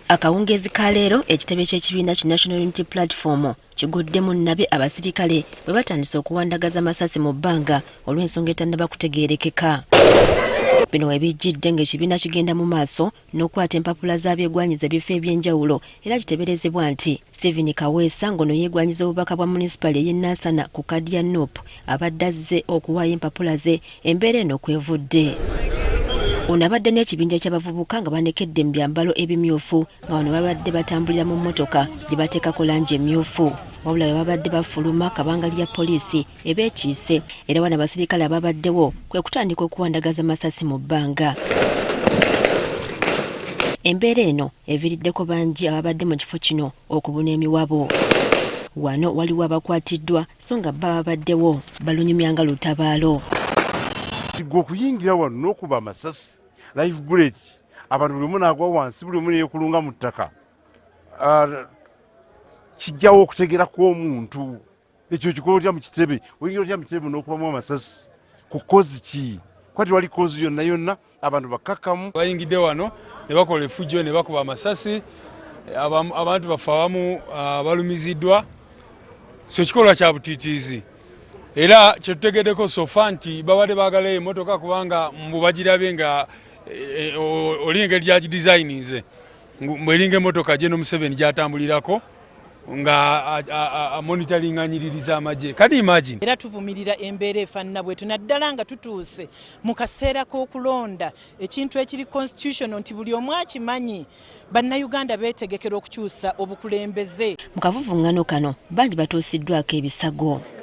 Akawungeezi ka leero ekitebe ky'ekibiina ki National Unity Platform kiguddemu nnabe abasirikale bwe batandise okuwandagaza amasasi mu bbanga olw'ensonga etannaba kutegeerekeka. Bino we bijjidde ng'ekibiina kigenda mu maaso n'okukwata empapula z'abeegwanyiza ebifo eby'enjawulo era kiteeberezebwa nti Stephen Kaweesa ng'ono yeegwanyiza obubaka bwa munisipaali ey'e Nansana ku kaadi ya nup abadde azze okuwaayo empapula ze embeera eno kwevudde. Ono abadde n'ekibinja ky'abavubuka nga banekedde mu byambalo ebimyufu nga bano babadde batambulira mu mmotoka gye bateekako langi emmyufu wabula bwe babadde bafuluma kabangali ya poliisi ebeekiise era wano abasirikale ababaddewo kwe kutandika okuwandagaza masasi mu bbanga. Embeera eno eviiriddeko bangi ababadde mu kifo kino okubuna emiwabo. Wano waliwo abakwatiddwa so nga bo ababaddewo balunyumya nga lutabaalo. Gwe okuyingira wano n'okuba amasasi live bullet abantu buli omu n'agwa wansi buli omu neyekulunga mu ttaka ah, kijjawo okutegera kw'omuntu ekyo kikola otya mu kitebe oyingira otya mu kitebe n'okubamu amasasi ku kozi ki kuba tewali kozi yonna yonna abantu bakakkamu bayingidde wano ne bakola efujjo ne bakuba amasasi abantu baffe abamu ah, balumiziddwa so ekikolwa kya butiitiizi era kyetutegeddeko sofa nti babadde baagalayo emotoka kubanga mbu bagirabye nga eh, eh, oli engeri gyagidesigninze mbu eringa emotoka General Museveni gyatambulirako nga amonitoringa nyiriri z'amagye kati imagine. Era tuvumirira embeera efaanana bwetu naddala nga tutuuse mu kaseera k'okulonda ekintu ekiri constitutional nti buli omu akimanyi bannayuganda beetegekera okukyusa obukulembeze. Mu kavuvuŋŋano kano bangi batuusiddwako ebisago.